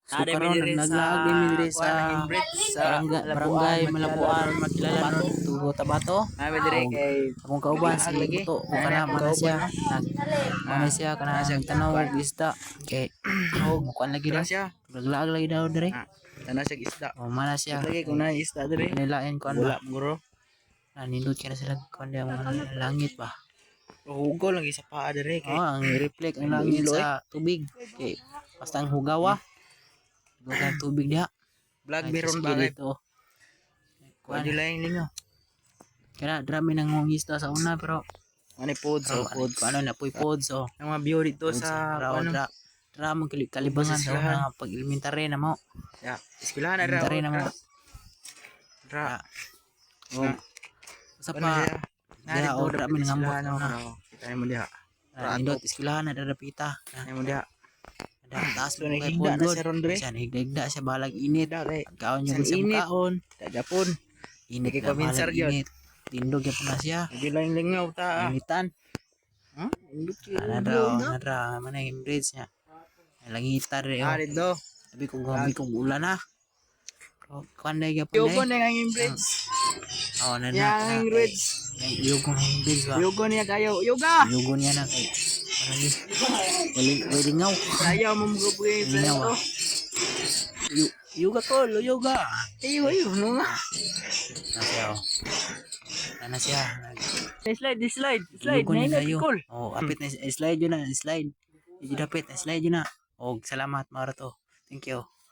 So Naa karon mi diri sa naglaag mi diri sa kuan, hanging bridge sa barangay Malabuan, barangay Malabuan, Makilala Cotabato. to Cotabato. Naa mi diri Og kay akong kauban naglaag si lagi. Buto o Naa kana akong mana kauban siya no. nag mana Ah, siya naa kanang siya tanaw kuan. og isda kay Og kuan lagi tara daw, siya. naglaag lagi daw diri. Ah, tanaw siya isda. O mana siya Indot lagi kay kung naa isda diri. kanilain kuan ba. Wala guro. Nindot kay na sila kuan diha, mga langit ba. Hugaw lagi sa paa diri kay Oh, ang reflect ang langit ilo eh. sa tubig kay basta ang hugawa. Hugaw kay tubig diha. Vlog Ay, meron ba tricycle kay dito. kuan Kuan di lang lingaw. kana drami nang mangista sa una pero Ani pods pero oh, pods. ano na poy pods oh. Ang mga view dito Pods sa ra kuan no. dra dra mo kalibangan sa una eskwelahan. nga pag elementary na mo. Ya, eskwelahan na ra. Elementary na mo. Ra. Ra. Oh, sa Kuan na pa siya. Naa diha dito oh, dra dapit mi nangambot eskwelahan sa oh. una. Kita nimo diha. Ra Ah, ato. nindot eskwelahan na dapita. Nimo diha. Ada taas So mo kay naghigda pod na god. siya ron diri. Siya nahigda siya balag init. Higda kay Pagkaon niya san sa init. kaon. Da Japon. Init Kay na kabinsar balag gyud. init. Tindog gyapon na siya. Di lang lingaw ta. Ah. Initan. Ha? Indot kay Ana ulo ra oh, na. ana ra man ang bridge niya. Langitan re Ah, oh. dito. Sabi ko gabi kong ulan na. Oh, kuan dai gyapon Yugo dai. na ang hanging bridge. Oh, na na Ya na hanging kay bridge. kay yugo hanging bridge ba. Yugo niya kayo. Yoga. Yugo niya na kay parang wali lingaw. Ayaw mo mo Lingaw plato. ah. Yuga ko, yoga. Ayo ayo no nga. Na siya oh. Na siya. Slide, slide, slide. Yugo niya Nay na kayo. cool. Oh, apit na slide yun na, slide. Medyo dapit, slide yun na. Og salamat mara to. Thank you.